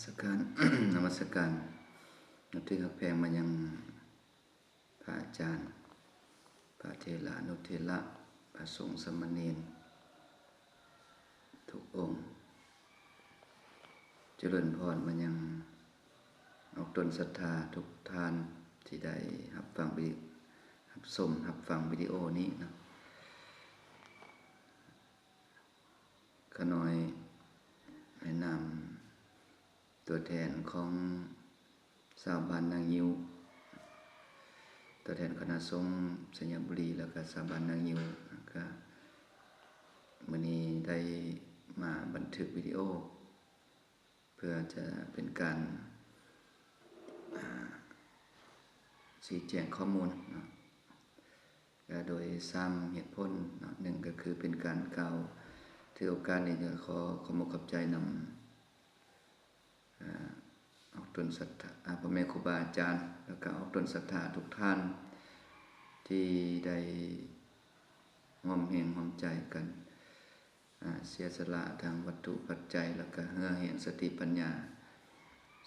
ສະການ ນະມັດສະການ ນັບຖືຮັກແພງມາຍັງພະອາຈານ ພະເຖລານຸເຖລະ ພະສົງສາມະເນນທຸກອົງ, ຈະເລີນພອນມາຍັງອອກຕົນສັດທາທຸກທ່ານທີ່ໄດ້ຮັບຟັງວິ ຮັບຊົມ ຮັບຟັງວິດີໂອນີ້ເນາະ. ຂ້ານ້ອຍໃນນາມຕົວແທນຂອງຊາວບ້ານນາງິ້ວ, ຕົວແທນຄະນະສົງໄຊຍະບູລີ ແລ້ວກະຊາວບ້ານນາງິ້ວ, ແລ້ວກະມື້ນີ້ໄດ້ມາບັນທຶກວິດີໂອ ເພື່ອຈະເປັນການ ອາ ຊີ້ແຈງຂໍ້ມູນເນາະ ແລະ ໂດຍສາມເຫດຜົນເນາະ. ໜຶ່ງກໍຄືເປັນການກ່າວ ຖືໂອກາດນີ້ກໍຂໍຂອບອົກຂອບໃຈນຳ ອາ ອອກຕົນສັດທາ ອາ ພໍ່ແມ່ຄູບາອາຈານ ແລ້ວກໍອອກຕົນສັດທາທຸກທ່ານ ທີ່ໄດ້ຮ່ວມແຮງຮ່ວມໃຈກັນ ອາ ເສຍສະຫຼະທາງວັດຖຸປັດໄຈ ແລ້ວກະເຫື່ອແຮງສະຕິປັນຍາ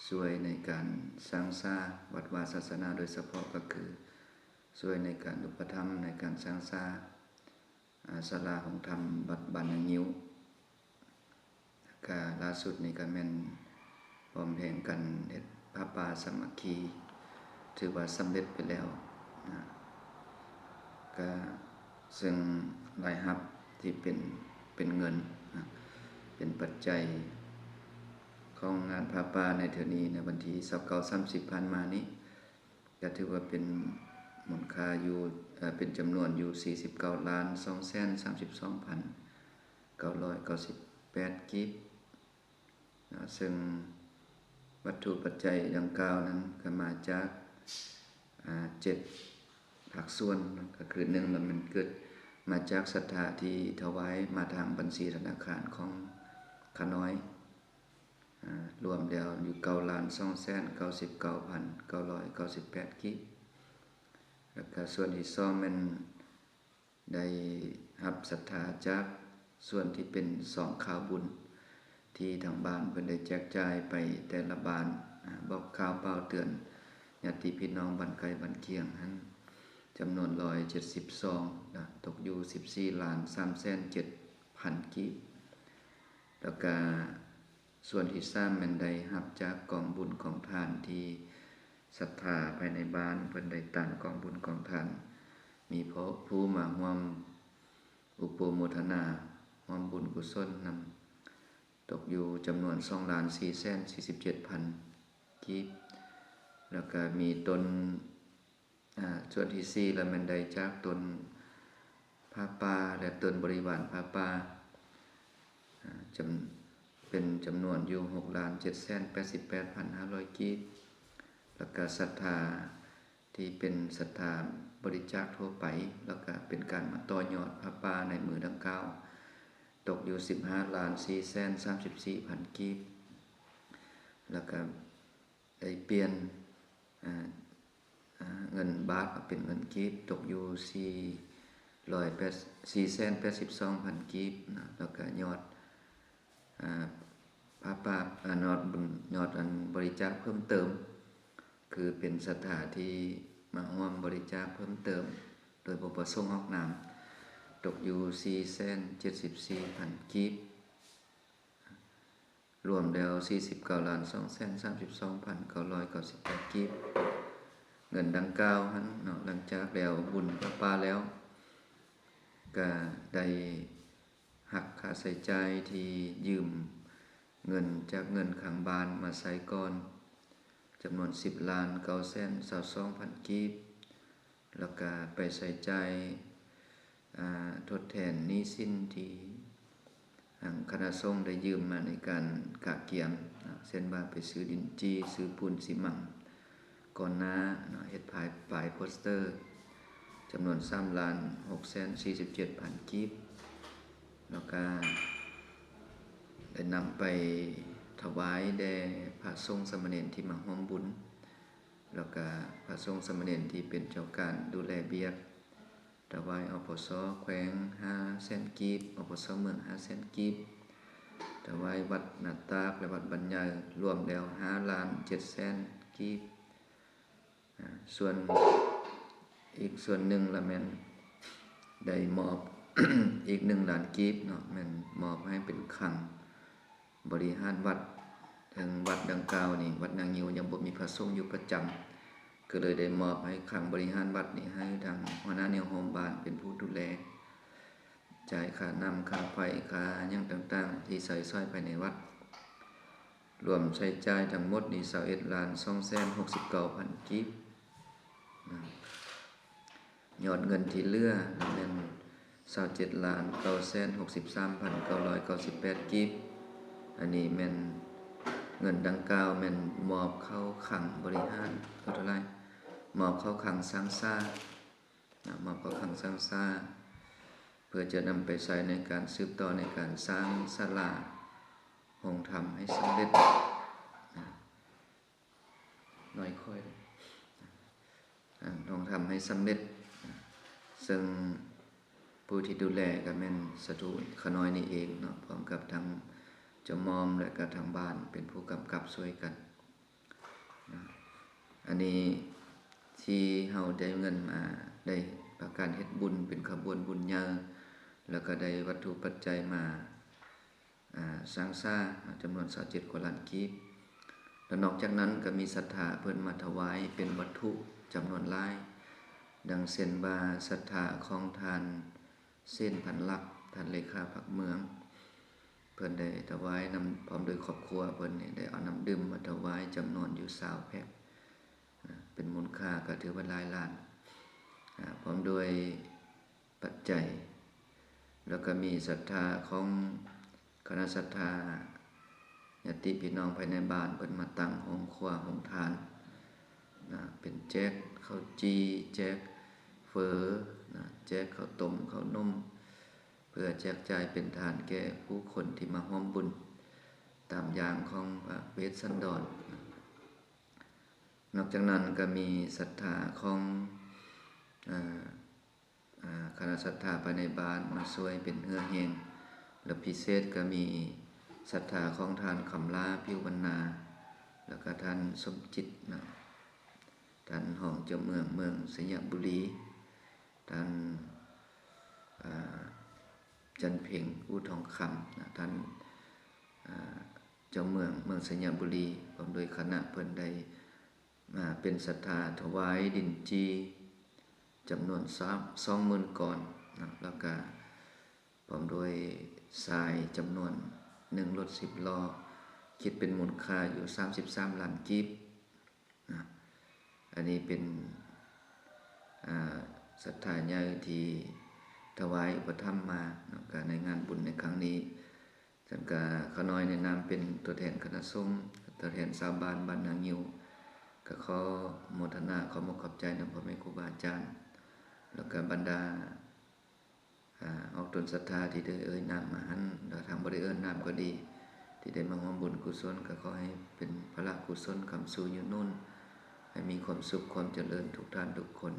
ຊ່ວຍໃນການສ້າງສາວັດວາສາສະໜາ, ໂດຍສະເພາະກໍຄືຊ່ວຍໃນການອຸປະຖຳໃນການສ້າງສາ ອາ ສາລາໂຮງທຳວັດບ້ານນາງິ້ວ. ກະລ່າສຸດນີ້ກະແມ່ນພ້ອມແຮງກັນເຮັດຜ້າປ່າສາມັກຄີ ຖືວ່າສຳເລັດໄປແລ້ວນະ. ກະເຊິ່ງລາຍຮັບທີ່ເປັນ ເປັນເງິນນະ ເປັນປັດໄຈຂອງງານຜ້າປ່າໃນເທື່ອນີ້ ໃນວັນທີຊາວເກົ້າ ສາມສິບຜ່ານມານີ້ ກະຖືວ່າເປັນມູນຄ່າຢູ່ ເອີ ເປັນຈຳນວນຢູ່ສີ່ສິບເກົ້າລ້ານສອງແສນສາມສິບສອງພັນເກົ້າຮ້ອຍເກົ້າສິບແປດກີບເນາະ. ເຊິ່ງວັດຖຸປັດໄຈດັ່ງກ່າວນັ້ນກໍມາຈາກ ອາ ເຈັດພາກສ່ວນເນາະ, ກໍຄື ໜຶ່ງລະແມ່ນເກີດມາຈາກສັດທາທີ່ຖວາຍມາທາງບັນຊີທະນາຄານຂອງຂ້ານ້ອຍ ອາ ລວມແລ້ວຢູ່ເກົ້າລ້ານສອງແສນເກົ້າສິບເກົ້າພັນເກົ້າຮ້ອຍເກົ້າສິບແປດກີບ. ແລ້ວກະສ່ວນທີສອງແມ່ນໄດ້ຮັບສັດທາຈາກສ່ວນທີ່ເປັນຊອງຂ່າວບຸນ ທີ່ທາງບ້ານເພິ່ນໄດ້ແຈກຈ່າຍໄປແຕ່ລະບ້ານ ອາ ບອກກ່າວເປົ່າເຕືອນຍາດຕິພີ່ນ້ອງບ້ານໃກ້ບ້ານຄຽງຫັ້ນ ຈຳນວນຮ້ອຍເຈັດສິບຊອງນະ, ຕົກຢູ່ສິບສີ່ລ້ານສາມແສນເຈັດພັນກີບ. ແລ້ວກະ ສ່ວນທີສາມແມ່ນໄດ້ຮັບຈາກກອງບຸນກອງທານທີ່ສັດທາພາຍໃນບ້ານເພິ່ນໄດ້ຕັ້ງກອງບຸນກອງທານ ມີຜູ້ມາຮ່ວມອຸປະໂມທະນາຮ່ວມບຸນກຸສົນນຳ ຕົກຢູ່ຈຳນວນສອງລ້ານສີ່ແສນສີ່ສິບເຈັດພັນກີບ. ແລ້ວກະມີຕົນ ອາ ສ່ວນທີສີ່ລະແມ່ນໄດ້ຈາກຕົນຜ້າປ່າ ແລະ ຕົນບໍລິວານຜ້າປ່າ ອາ ຈຳ ເປັນຈຳນວນຢູ່ຫົກລ້ານເຈັດແສນແປດສິບແປດພັນຫ້າຮ້ອຍກີບ. ແລ້ວກະສັດທາທີ່ເປັນສັດທາບໍລິຈາກທົ່ວໄປ ແລ້ວກະເປັນການມາຕໍ່ຍອດຜ້າປ່າໃນມື້ດັ່ງກ່າວ ຕົກຢູ່ສິບຫ້າລ້ານສີ່ແສນສາມສິບສີ່ພັນກີບ. ແລ້ວກະ ໄດ້ປ່ຽນ ອາ ອາ ເງິນບາດມາເປັນເງິນກີບ ຕົກຢູ່ສີ່ຮ້ອຍແປດ ສີ່ແສນແປດສິບສອງພັນກີບນະ. ແລ້ວກະຍອດ ອາ ຜ້າປ່າ ອາ ຍອດ ຍອດອັນບໍລິຈາກເພີ່ມເຕີມ ຄືເປັນສັດທາທີ່ມາຮ່ວມບໍລິຈາກເພີ່ມເຕີມ ໂດຍບໍ່ປະສົງອອກນາມ ຕົກຢູ່ສີ່ແສນເຈັດສິບສີ່ພັນກີບ. ລວມແລ້ວສີ່ສິບເກົ້າລ້ານສອງແສນສາມສິບສອງພັນເກົ້າຮ້ອຍເກົ້າສິບແປດກີບ. ເງິນດັ່ງກ່າວຫັ້ນເນາະ ຫຼັງຈາກແລ້ວບຸນຜ້າປ່າແລ້ວ ກະໄດ້ຫັກຄ່າໃຊ້ຈ່າຍທີ່ຢືມເງິນຈາກເງິນຂ້າງບ້ານມາໃຊ້ກ່ອນ ຈຳນວນສິບລ້ານເກົ້າແສນຊາວສອງພັນກີບ. ແລ້ວກະໄປໃຊ້ຈ່າຍ ອາ ທົດແທນໜີ້ສິນທີ່ທາງຄະນະສົງໄດ້ຢືມມາໃນການກະກຽມເນາະ, ເຊັ່ນວ່າໄປຊື້ດິນຈີ່, ຊື້ປູນຊີມັງກ່ອນໜ້າເນາະ, ເຮັດປ້າຍ ປ້າຍໂປສເຕີ ຈຳນວນສາມລ້ານຫົກແສນສີ່ສິບເຈັດພັນກີບ. ແລ້ວກະໄດ້ນຳໄປຖວາຍແດ່ພະສົງສາມະເນນທີ່ມາຮ່ວມບຸນ ແລ້ວກະພະສົງສາມະເນນທີ່ເປັນເຈົ້າການດູແລວຽກ ຖວາຍ ອພສ ແຂວງຫ້າແສນກີບ, ອພສ ເມືອງຫ້າແສນກີບ, ຖວາຍວັດນາຕາກ ແລະ ວັດບ້ານໃຫຍ່ ລວມແລ້ວຫ້າລ້ານເຈັດແສນກີບ. ອາ ສ່ວນ ອີກສ່ວນໜຶ່ງລະແມ່ນໄດ້ມອບ ອີກໜຶ່ງລ້ານກີບເນາະ ແມ່ນມອບໃຫ້ເປັນຄັງບໍລິຫານວັດ. ເຊິ່ງວັດດັ່ງກ່າວນີ້ ວັດນາງິ້ວ ຍັງບໍ່ມີພະສົງຢູ່ປະຈຳ ກໍເລີຍໄດ້ມອບໃຫ້ຄັງບໍລິຫານວັດນີ້ ໃຫ້ທາງຫົວໜ້າແນວໂຮມບ້ານເປັນຜູ້ດູແລ ຈ່າຍຄ່ານ້ຳ ຄ່າໄຟ ຄ່າຫຍັງຕ່າງໆ ທີ່ໃຊ້ສອຍພາຍໃນວັດ. ລວມໃຊ້ຈ່າຍທັງໝົດນີ້ ຊາວເອັດລ້ານສອງແສນຫົກສິບເກົ້າພັນກີບ. ຍອດເງິນທີ່ເຫຼືອແມ່ນຊາວເຈັດລ້ານເກົ້າແສນຫົກສິບສາມພັນເກົ້າຮ້ອຍເກົ້າສິບແປດກີບ. ອັນນີ້ແມ່ນເງິນດັ່ງກ່າວແມ່ນມອບເຂົ້າຄັງບໍລິຫານ ເທົ່າໃດ? ມອບເຂົ້າຄັງສ້າງຊາ ນະ ມອບເຂົ້າຄັງສ້າງຊາ ເພື່ອຈະນຳໄປໃຊ້ໃນການສືບຕໍ່ໃນການສ້າງສາລາໂຮງທຳໃຫ້ສຳເລັດ ນະ ນ້ອຍຂ້ອຍ ນະ ໂຮງທຳໃຫ້ສຳເລັດ ນະ ເຊິ່ງຜູ້ທີ່ດູແລກໍແມ່ນສາທຸຂະນ້ອຍນີ້ເອງເນາະ ພ້ອມກັບທາງເຈົ້າໝ່ອມ ແລະ ກໍທາງບ້ານເປັນຜູ້ກຳກັບຊ່ວຍກັນ. ນະ ອັນນີ້ທີ່ເຮົາໄດ້ເງິນມາ ໄດ້ພາກັນເຮັດບຸນເປັນຂະບວນບຸນໃຫຍ່ ແລ້ວກໍໄດ້ວັດຖຸປັດໄຈມາ ອາ ສ້າງສາເນາະ ຈຳນວນຊາວເຈັດກວ່າລ້ານກີບ. ແລ້ວນອກຈາກນັ້ນກໍມີສັດທາເພິ່ນມາຖວາຍເປັນວັດຖຸຈຳນວນຫຼາຍ ດັ່ງເຊັ່ນວ່າສັດທາຂອງທ່ານ ເຊນ ພັນລັກ ທ່ານເລຂາພັກເມືອງ ເພິ່ນໄດ້ຖວາຍນຳ ພ້ອມໂດຍຄອບຄົວເພິ່ນນີ້ ໄດ້ເອົານ້ຳດື່ມມາຖວາຍຈຳນວນຢູ່ຊາວແພັກ ນະ ເປັນມູນຄ່າກໍຖືວ່າຫຼາຍລ້ານ ອາ ພ້ອມໂດຍປັດໄຈ. ແລ້ວກໍມີສັດທາຂອງຄະນະສັດທາ ຍາດຕິພີ່ນ້ອງພາຍໃນບ້ານ ເພິ່ນມາຕັ້ງໂຮງຄົວໂຮງທານ ນະ ເປັນແຈກເຂົ້າຈີ່ ແຈກເຝີ ນະ ແຈກເຂົ້າຕົ້ມເຂົ້າໜົມ ເພື່ອແຈກຈ່າຍເປັນທານແກ່ຜູ້ຄົນທີ່ມາຮ່ວມບຸນ ຕາມຢ່າງຂອງພະເວດສັນດອນ. ນອກຈາກນັ້ນກໍມີສັດທາຂອງ ອາ ອາ ຄະນະສັດທາພາຍໃນບ້ານມາຊ່ວຍເປັນເຫື່ອແຮງ ແລະ ພິເສດກໍມີສັດທາຂອງທ່ານ ຄຳຫຼ້າ ຜິວວັນນາ ແລ້ວກໍທ່ານ ສົມຈິດ ນະ ທ່ານຮອງເຈົ້າເມືອງເມືອງໄຊຍະບູລີ ທ່ານ ອາ ຈັນເພັງ ອູ່ທອງຄຳ ນະ ທ່ານ ອາ ເຈົ້າເມືອງເມືອງໄຊຍະບູລີ ພ້ອມດ້ວຍຄະນະ ເພິ່ນໄດ້ ອາ ເປັນສັດທາຖວາຍດິນຈີ່ຈຳນວນສອງໝື່ນກ້ອນເນາະ ແລ້ວກະພ້ອມດ້ວຍຊາຍຈຳນວນໜຶ່ງລົດສິບລໍ້ ຄິດເປັນມູນຄ່າຢູ່ສາມສິບສາມລ້ານກີບເນາະ. ອັນນີ້ເປັນ ອາ ສັດທາໃຫຍ່ທີ່ຖວາຍອຸປະຖຳມາເນາະ ກະໃນງານບຸນໃນຄັ້ງນີ້ ຊັ້ນກະຂ້ານ້ອຍໃນນາມເປັນຕົວແທນຄະນະສົງ ຕົວແທນຊາວບ້ານບ້ານນາງິ້ວ ກະຂໍໂມທະນາຂອບອົກຂອບໃຈນຳພໍ່ແມ່ຄູບາອາຈານ ແລ້ວກະບັນດາ ອາ ອອກຕົນສັດທາທີ່ໄດ້ເອີ່ຍນາມມາຫັ້ນ ແລະ ທາງບໍ່ໄດ້ເອີ່ນນາມກໍດີ ທີ່ໄດ້ມາຮ່ວມບຸນກຸສົນ ກະຂໍໃຫ້ເປັນພະລະກຸສົນຄ້ຳຊູຍູນໜູນ ໃຫ້ມີຄວາມສຸກຄວາມຈະເລີນທຸກທ່ານທຸກຄົນ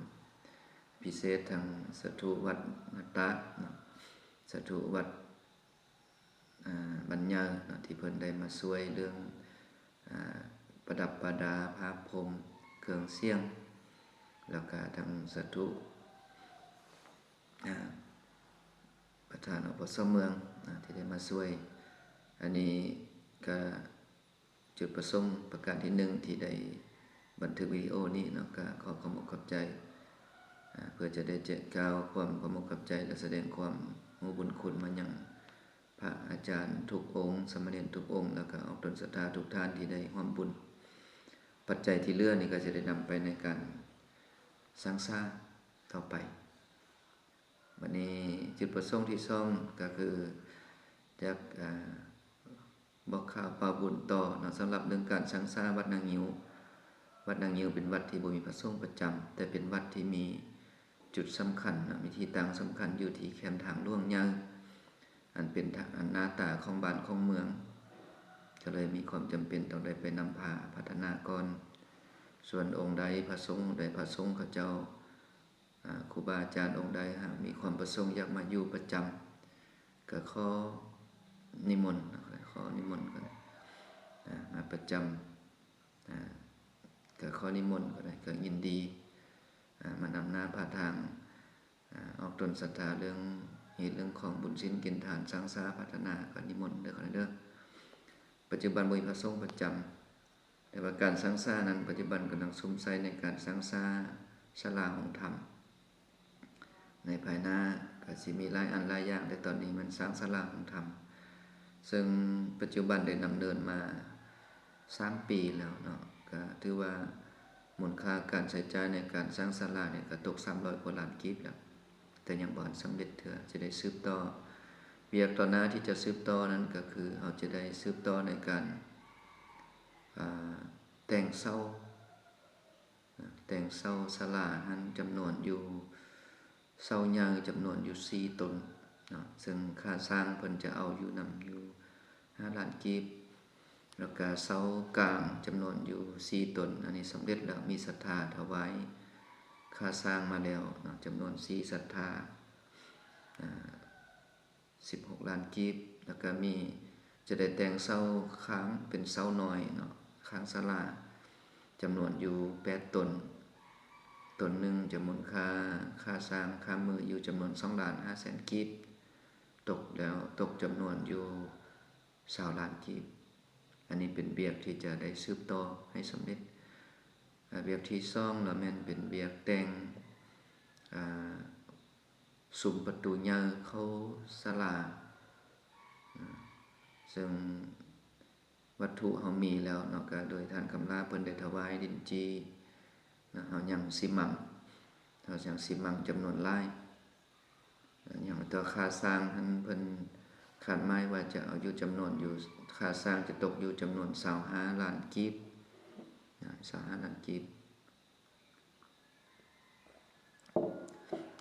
ພິເສດທັງສາທຸວັດນາຕາກເນາະ ສາທຸວັດ ອາ ບັນຍາເນາະ ທີ່ເພິ່ນໄດ້ມາຊ່ວຍເລື່ອງ ອາ ປະດັບປະດາຜ້າພົມ ເຄື່ອງສຽງ ແລ້ວກະທັງສາທຸ ອາ ປະທານ ອປສ ເມືອງ ອາ ທີ່ໄດ້ມາຊ່ວຍ. ອັນນີ້ກະ ຈຸດປະສົງປະການທີໜຶ່ງ ທີ່ໄດ້ບັນທຶກວິດີໂອນີ້ເນາະ ກະຂໍຂອບອົກຂອບໃຈ ອາ ເພື່ອຈະໄດ້ແຈ້ງກ່າວຄວາມຂອບອົກຂອບໃຈ ແລະ ສະແດງຄວາມຮູ້ບຸນຄຸນມາຍັງພະອາຈານທຸກອົງ, ສາມະເນນທຸກອົງ ແລ້ວກະອອກຕົນສັດທາທຸກທ່ານທີ່ໄດ້ຮ່ວມບຸນ. ປັດໄຈທີ່ເຫຼືອນີ້ກະຈະໄດ້ນຳໄປໃນການສ້າງສາຕໍ່ໄປ. ບັດນີ້ຈຸດປະສົງທີສອງກະຄືຢາກ ອາ ບອກຂ່າວປ່າວບຸນຕໍ່ເນາະ ສຳລັບເລື່ອງການສ້າງສາວັດນາງິ້ວ. ວັດນາງິ້ວເປັນວັດທີ່ບໍ່ມີພະສົງປະຈຳ ແຕ່ເປັນວັດທີ່ມີຈຸດສຳຄັນເນາະ ມີທີ່ຕັ້ງສຳຄັນຢູ່ທີ່ແຄມທາງຫຼວງໃຫຍ່ ອັນເປັນ ອັນໜ້າຕາຂອງບ້ານຂອງເມືອງ ກໍເລີຍມີຄວາມຈຳເປັນຕ້ອງໄດ້ໄປນຳພາພັດທະນາກ່ອນ. ສ່ວນອົງໃດ ພະສົງອົງໃດ ພະສົງເຂົາເຈົ້າ ອາ ຄູບາອາຈານອົງໃດຫາກມີຄວາມປະສົງຢາກມາຢູ່ປະຈຳ ກໍຂໍນິມົນ ຂໍ ຂໍນິມົນກໍໄດ້ ອາ ມາປະຈຳ ອາ ກໍຂໍນິມົນກໍໄດ້ ກໍຍິນດີ ອາ ມານຳໜ້າພາທາງ ອາ ອອກຕົນສັດທາເລື່ອງເຮັດເລື່ອງຂອງບຸນສິນກິນທານ ສ້າງສາພັດທະນາ ກໍນິມົນເດີ ຂໍເດີ. ປັດຈຸບັນບໍ່ມີພະສົງປະຈຳ ແຕ່ວ່າການສ້າງສານັ້ນ ປັດຈຸບັນກຳລັງສຸມໃສ່ໃນການສ້າງສາສາລາໂຮງທຳ ໃນພາຍໜ້າກໍຊິມີຫຼາຍອັນຫຼາຍຢ່າງ ແຕ່ຕອນນີ້ແມ່ນສ້າງສາລາໂຮງທຳ ເຊິ່ງປັດຈຸບັນໄດ້ດຳເນີນມາສາມປີແລ້ວເນາະ ກໍຖືວ່າມູນຄ່າການໃຊ້ຈ່າຍໃນການສ້າງສາລານີ້ກໍຕົກສາມຮ້ອຍກວ່າລ້ານກີບແລ້ວ ແຕ່ຍັງບໍ່ທັນສຳເລັດເທື່ອ ຈະໄດ້ສືບຕໍ່ ວຽກຕໍ່ໜ້າທີ່ຈະສືບຕໍ່ນັ້ນກໍຄືເຮົາຈະໄດ້ສືບຕໍ່ໃນການ ອາ ແຕ່ງເສົາ ແຕ່ງເສົາສາລາຫັ້ນຈຳນວນຢູ່ ເສົາໃຫຍ່ຈຳນວນຢູ່ສີ່ຕົນເນາະ ເຊິ່ງຂ້າຊ່າງເພິ່ນຈະເອົາຢູ່ນຳຢູ່ຫ້າລ້ານກີບ ແລ້ວກະເສົາກາງຈຳນວນຢູ່ສີ່ຕົນ ອັນນີ້ສຳເລັດແລ້ວ ມີສັດທາຖວາຍຂ້າຊ່າງມາແລ້ວເນາະ ຈຳນວນສີ່ສັດທາ ອາ ສິບຫົກລ້ານກີບ ແລ້ວກະມີ ຈະໄດ້ແຕ່ງເສົາຄ້າງເປັນເສົານ້ອຍເນາະ ຄ້າງສາລາ ຈຳນວນຢູ່ແປດຕົນ ຕົນໜຶ່ງຈະມູນຄ່າ ຄ່າສ້າງຂ້າມມືຢູ່ຈຳນວນສອງລ້ານຫ້າແສນກີບ ຕົກແລ້ວ ຕົກຈຳນວນຢູ່ຊາວລ້ານກີບ. ອັນນີ້ເປັນວຽກທີ່ຈະໄດ້ສືບຕໍ່ໃຫ້ສຳເລັດ. ອາ ວຽກທີສອງລະແມ່ນເປັນວຽກແຕ່ງ ອາ ສຸມປະຕູໃຫຍ່ເຂົ້າສາລາ ເຊິ່ງວັດຖຸເຮົາມີແລ້ວເນາະ ກະໂດຍທ່ານຄຳຫຼ້າເພິ່ນໄດ້ຖວາຍດິນຈີ່ເນາະ ເຮົາຍັງຊີມັງ ເຮົາຍັງຊີມັງຈຳນວນຫຼາຍ ຍັງແຕ່ຄ່າສ້າງຫັ້ນເພິ່ນຄາດໝາຍວ່າຈະເອົາຢູ່ຈຳນວນຢູ່ ຄ່າສ້າງຈະຕົກຢູ່ຈຳນວນຊາວຫ້າລ້ານກີບ ຊາວຫ້າລ້ານກີບ.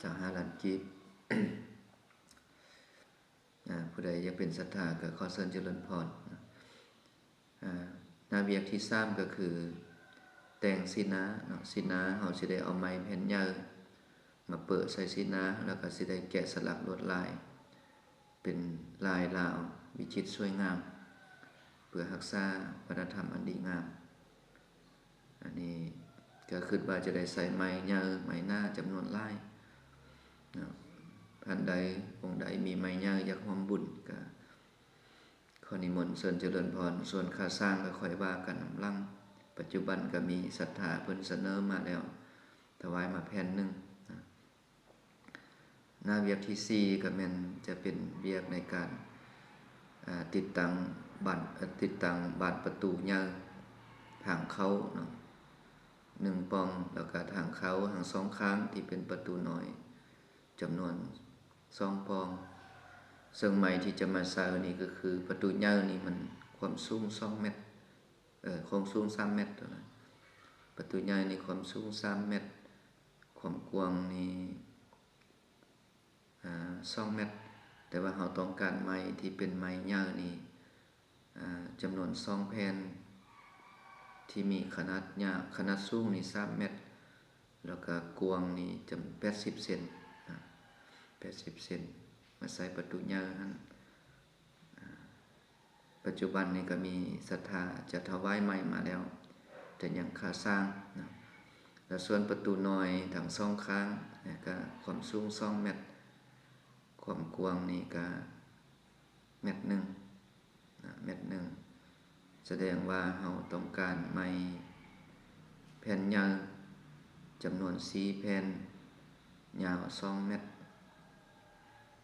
ຊາວຫ້າລ້ານກີບ ອາ ຜູ້ໃດຢາກເປັນສັດທາກໍຂໍເຊີນຈະເລີນພອນ. ອາ ໜ້າວຽກທີສາມກໍຄືແຕ່ງສີໜ້າເນາະ ສີໜ້າເຮົາຊິໄດ້ເອົາໄມ້ແຜ່ນໃຫຍ່ມາເປິະໃສ່ສີໜ້າ ແລ້ວກໍຊິໄດ້ແກະສະຫຼັກລວດລາຍ ເປັນລາຍລາວວິຈິດສວຍງາມ ເພື່ອຮັກສາວັດທະນະທຳອັນດີງາມ. ອັນນີ້ກໍຄິດວ່າຈະໄດ້ໃຊ້ໄມ້ໃຫຍ່ໄມ້ໜາຈຳນວນຫຼາຍເນາະ. ທ່ານໃດອົງໃດມີໄມ້ໃຫຍ່ຢາກຮ່ວມບຸນກໍຂໍນິມົນເຊີນຈະເລີນພອນ, ສ່ວນຄ່າສ້າງກໍຄ່ອຍວ່າກັນນຳຫຼັງ. ປັດຈຸບັນກໍມີສັດທາເພິ່ນສະເໜີມາແລ້ວ ຖວາຍມາແຜ່ນໜຶ່ງນະ. ໜ້າວຽກທີສີ່ກໍແມ່ນຈະເປັນວຽກໃນການ ອາ ຕິດຕັ້ງບານ ເອີ ຕິດຕັ້ງບານປະຕູໃຫຍ່ທາງເຂົ້າເນາະ ໜຶ່ງປ່ອງ ແລ້ວກະທາງເຂົ້າທັງສອງຂ້າງທີ່ເປັນປະຕູນ້ອຍຈຳນວນສອງປ່ອງ. ເຊິ່ງໄມ້ທີ່ຈະມາໃສ່ນີ້ກໍຄືປະຕູໃຫຍ່ນີ້ມັນຄວາມສູງສອງແມັດ ເອີ ຄວາມສູງສາມແມັດ ປະຕູໃຫຍ່ນີ້ຄວາມສູງສາມແມັດ ຄວາມກວ້າງນີ້ ອາ ສອງແມັດ ແຕ່ວ່າເຮົາຕ້ອງການໄມ້ທີ່ເປັນໄມ້ຍາວນີ້ ອາ ຈຳນວນສອງແຜ່ນ ທີ່ມີຂະໜາດຍາວ ຂະໜາດສູງນີ້ສາມແມັດ ແລ້ວກະກວ້າງນີ້ຈຳ ແປດສິບເຊັນນະ ແປດສິບເຊັນ ມາໃສ່ປະຕູຍາວຫັ້ນ. ອາ ປັດຈຸບັນນີ້ກໍມີສັດທາຈະຖວາຍໄມ້ມາແລ້ວ ແຕ່ຍັງຄ່າສ້າງນະ. ແລ້ວສ່ວນປະຕູນ້ອຍທັງສອງຂ້າງນະ ກໍຄວາມສູງສອງແມັດ ຄວາມກວ້າງນີ້ກະແມັດໜຶ່ງນະ ແມັດໜຶ່ງ ສະແດງວ່າເຮົາຕ້ອງການໄມ້ແຜ່ນໃຫຍ່ຈຳນວນສີ່ແຜ່ນ ຍາວສອງແມັດ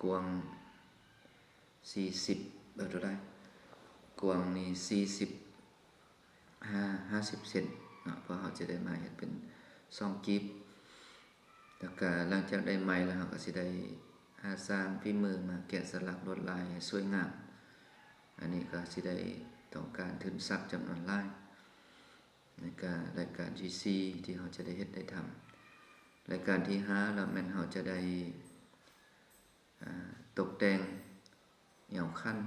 ກວ້າງສີ່ສິບ ເອີ ເທົ່າໃດ ກວ້າງນີ້ສີ່ສິບ ຫ້າ ຫ້າສິບເຊັນເນາະ ເພາະເຮົາຈະໄດ້ມາເຮັດເປັນສອງກີບ. ແລ້ວກະຫຼັງຈາກໄດ້ໄມ້ແລ້ວ ເຮົາກະຊິໄດ້ຫາຊ່າງຝີມືມາແກະສະຫຼັກລວດລາຍໃຫ້ສວຍງາມ. ອັນນີ້ກະຊິໄດ້ຕ້ອງການທຶນຊັບຈຳນວນຫຼາຍ. ໃນການ ລາຍການທີສີ່ທີ່ເຮົາຈະໄດ້ເຮັດໄດ້ທຳ. ລາຍການທີຫ້າລະແມ່ນເຮົາຈະໄດ້ ອາ ຕົກແຕ່ງແນວຂັ້ນ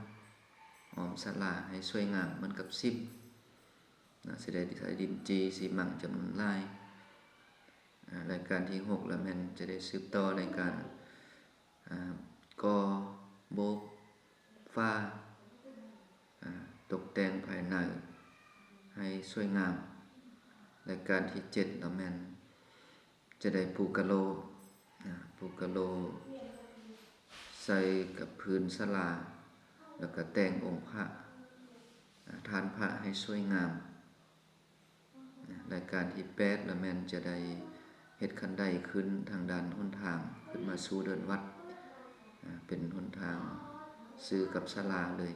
ອ້ອມສາລາໃຫ້ສວຍງາມເໝືອນກັບສິມນະ ຊິໄດ້ໃຊ້ດິນຈີ່ຊີມັງຈຳນວນຫຼາຍ. ອາ ລາຍການທີຫົກລະແມ່ນຈະໄດ້ສືບຕໍ່ໃນການ ອາ ກໍ່ໂບກຝາ ອາ ແຕ່ງພາຍໃນໃຫ້ສວຍງາມ. ລາຍການທີເຈັດລະແມ່ນຈະໄດ້ປູກະໂລນະ, ປູກະໂລໃສ່ກັບພື້ນສາລາ ແລ້ວກະແຕ່ງອົງພະ, ອາ, ຖານພະໃຫ້ສວຍງາມ. ລາຍການທີແປດລະແມ່ນຈະໄດ້ເຮັດຄັນໄດຂຶ້ນທາງດ້ານຫົນທາງ ຂຶ້ນມາສູ່ເດີ່ນວັດ, ອາ, ເປັນຫົນທາງຊື່ກັບສາລາເລີຍ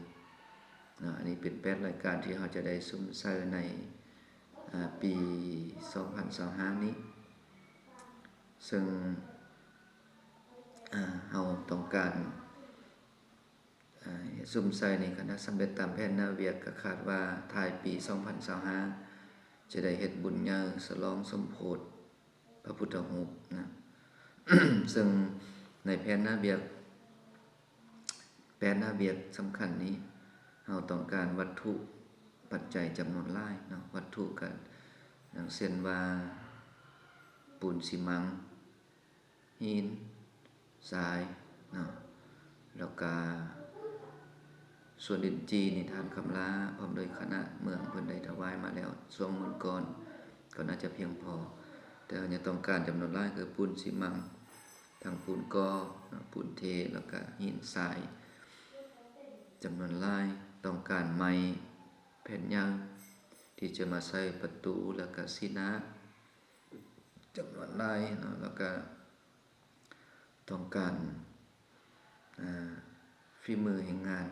ເນາະ. ອັນນີ້ເປັນແປດລາຍການທີ່ເຮົາຈະໄດ້ສຸມໃສ່ໃນ, ອາ, ປີສອງພັນຊາວຫ້ານີ້ ເຊິ່ງ, ອາ, ເຮົາຕ້ອງການ ອາ, ສຸມໃສ່ນີ້ ຄັນຖ້າສຳເລັດຕາມແຜນໜ້າວຽກ ກໍຄາດວ່າທ້າຍປີສອງພັນຊາວຫ້າ ຈະໄດ້ເຮັດບຸນໃຫຍ່ສະຫຼອງສົມໂພດພະພຸດທະຮູບນະ. ເຊິ່ງໃນແຜນໜ້າວຽກ, ແຜນໜ້າວຽກສຳຄັນນີ້ ເຮົາຕ້ອງການວັດຖຸປັດໄຈຈຳນວນຫຼາຍເນາະ, ວັດຖຸກໍດັ່ງເຊັ່ນວ່າ ປູນຊີມັງ, ຫີນ, ຊາຍເນາະ, ແລ້ວກະສວນດິນຈີ່ນີ້ ທ່ານຄຳລາພ້ອມດ້ວຍຄະນະເມືອງເພິ່ນໄດ້ຖວາຍມາແລ້ວຊ່ວງມື້ກ່ອນ ກໍໜ້າຈະພຽງພໍ. ແຕ່ເຮົາຍັງຕ້ອງການຈຳນວນຫຼາຍ ຄືປູນຊີມັງ, ທັງປູນກໍ, ເນາະ, ປູນເທ ແລ້ວກະຫີນຊາຍຈຳນວນຫຼາຍ, ຕ້ອງການໄມ້ແຜ່ນໃຫຍ່ທີ່ຈະມາໃສ່ປະຕູ ແລ້ວກະຊີໜ້າ ຈຳນວນຫຼາຍເນາະ, ແລ້ວກະຕ້ອງການ, ອາ, ຝີມືແຮງງານ.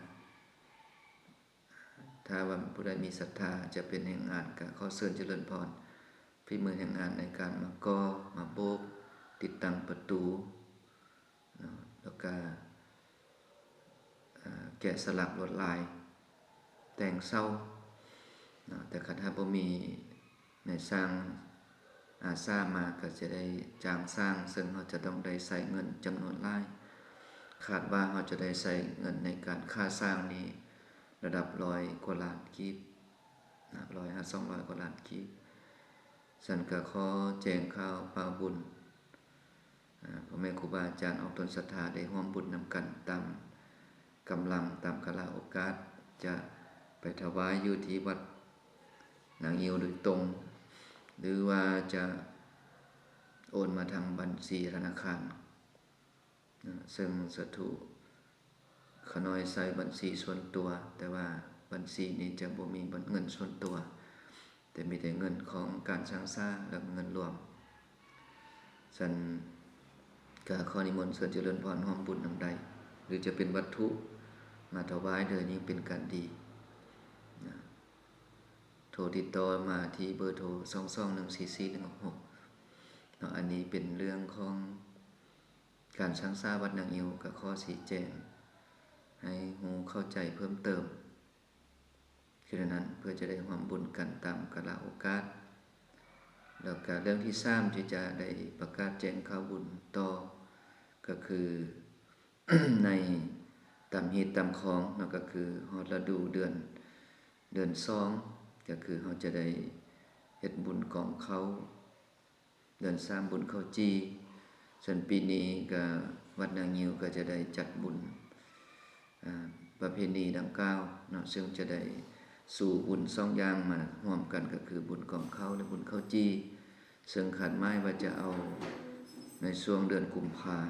ຖ້າວ່າຜູ້ໃດມີສັດທາຈະເປັນແຮງງານ ກະຂໍເຊີນຈະເລີນພອນ ຝີມືແຮງງານໃນການມາກໍ່, ມາໂບກ, ຕິດຕັ້ງປະຕູ ເນາະ, ແລ້ວກະ, ອາ, ແກະສະຫຼັກລວດລາຍ, ແຕ່ງເສົາເນາະ. ແຕ່ຄັນຖ້າບໍ່ມີນາຍຊ່າງອາສາມາ ກໍຈະໄດ້ຈ້າງຊ່າງ, ເຊິ່ງເຮົາຈະຕ້ອງໄດ້ໃຊ້ເງິນຈຳນວນຫຼາຍ. ຄາດວ່າເຮົາຈະໄດ້ໃຊ້ເງິນໃນການຄ່າຊ່າງນີ້ລະດັບຮ້ອຍກວ່າລ້ານກີບນະ, ຮ້ອຍຫາສອງຮ້ອຍກວ່າລ້ານກີບ. ຊັ້ນກໍຂໍແຈ້ງຂ່າວປ່າວບຸນ, ອາ, ພໍ່ແມ່ຄູບາອາຈານອອກຕົນສັດທາໄດ້ຮ່ວມບຸນນຳກັນຕາມກຳລັງ, ຕາມກາລະໂອກາດ, ຈະໄປຖວາຍຢູ່ທີ່ວັດນາງິ້ວໂດຍຕົງ ຫຼືວ່າຈະໂອນມາທາງບັນຊີທະນາຄານ. ນະ, ເຊິ່ງສາທຸຂ້ານ້ອຍໃຊ້ບັນຊີສ່ວນຕົວ, ແຕ່ວ່າບັນຊີນີ້ຈະບໍ່ມີເງິນສ່ວນຕົວ, ແຕ່ມີແຕ່ເງິນຂອງການຊ່າງຊາ ແລະ ເງິນລວມ. ຊັ້ນກະຂໍນິມົນເຊີນຈະເລີນພອນຮ່ວມບຸນນຳໄດ້ ຫຼືຈະເປັນວັດຖຸມາຖວາຍເດີ ຍິ່ງເປັນການດີນະ. ໂທຕິດຕໍ່ມາທີ່ເບີໂທ ສອງສອງໜຶ່ງສີ່ສີ່ໜຶ່ງຫົກເນາະ. ອັນນີ້ເປັນເລື່ອງຂອງ ການຊ່າງຊາວັດນາງິ້ວ ກໍຂໍຊີ້ແຈງໃຫ້ຮູ້ເຂົ້າໃຈເພີ່ມເຕີມຄືນັ້ນ ເພື່ອຈະໄດ້ຮ່ວມບຸນກັນຕາມກາລະໂອກາດ. ແລ້ວກະເລື່ອງທີສາມທີ່ຈະໄດ້ປະກາດແຈ້ງຂ່າວບຸນຕໍ່ ກໍຄືໃນຕາມຮີດຕາມຄອງເນາະ, ກໍຄືຮອດລະດູເດືອນ, ເດືອນສອງ ກໍຄືເຮົາຈະໄດ້ເຮັດບຸນກອງເຂົ້າ ເດືອນສາມບຸນເຂົ້າຈີ່. ສ່ວນປີນີ້ກະວັດນາງິ້ວກະຈະໄດ້ຈັດບຸນ, ອາ, ປະເພນີດັ່ງກ່າວເນາະ, ເຊິ່ງຈະໄດ້ສູ່ບຸນສອງຢ່າງມາຮ່ວມກັນ ກະຄືບຸນກອງເຂົ້າ ແລະ ບຸນເຂົ້າຈີ່, ເຊິ່ງຄາດໝາຍວ່າຈະເອົາໃນຊ່ວງເດືອນກຸມພາ ນ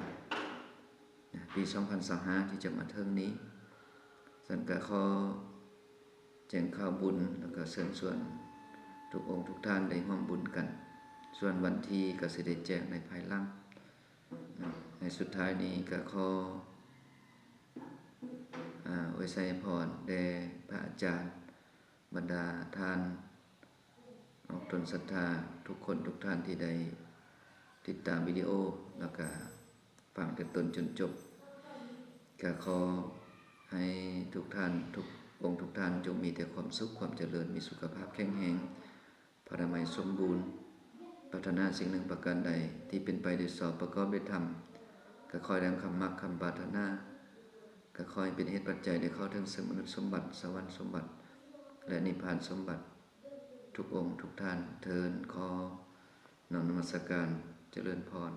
ະ ປີສອງພັນຊາວຫ້າທີ່ຈະມາເຖິງນີ້. ຊັ້ນກະຂໍແຈ້ງຂ່າວບຸນ ແລ້ວກະເຊີນຊວນທຸກອົງທຸກທ່ານໄດ້ຮ່ວມບຸນກັນ. ສ່ວນວັນທີກະຊິໄດ້ແຈ້ງໃນພາຍຫຼັງນະ. ໃນສຸດທ້າຍນີ້ກະຂໍ, ອາ, ອວຍໄຊພອນແດ່ພະອາຈານ, ບັນດາທ່ານອອກຕົນສັດທາທຸກຄົນທຸກທ່ານທີ່ໄດ້ຕິດຕາມວິດີໂອ ແລ້ວກະຟັງແຕ່ຕົ້ນຈົນຈົບ. ກະຂໍໃຫ້ທຸກທ່ານ, ທຸກອົງທຸກທ່ານ ຈົ່ງມີແຕ່ຄວາມສຸກຄວາມຈະເລີນ, ມີສຸຂະພາບແຂງແຮງ, ພະລານາໄມສົມບູນ, ປາດຖະໜາສິ່ງໜຶ່ງປະການໃດທີ່ເປັນໄປໂດຍຊອບປະກອບດ້ວຍທຳ, ກະຂໍໃຫ້ໄດ້ດັ່ງຄຳມັກຄຳປາດຖະໜາ, ກະຂໍໃຫ້ເປັນເຫດປັດໄຈໄດ້ເຂົ້າເຖິງເຊິ່ງມະນຸດສົມບັດ, ສະຫວັນສົມບັດ ແລະ ນິບພານສົມບັດ ທຸກອົງທຸກທ່ານເທີ້ນ. ຂໍນ້ອມນະມັດສະການ, ຈະເລີນພອນ.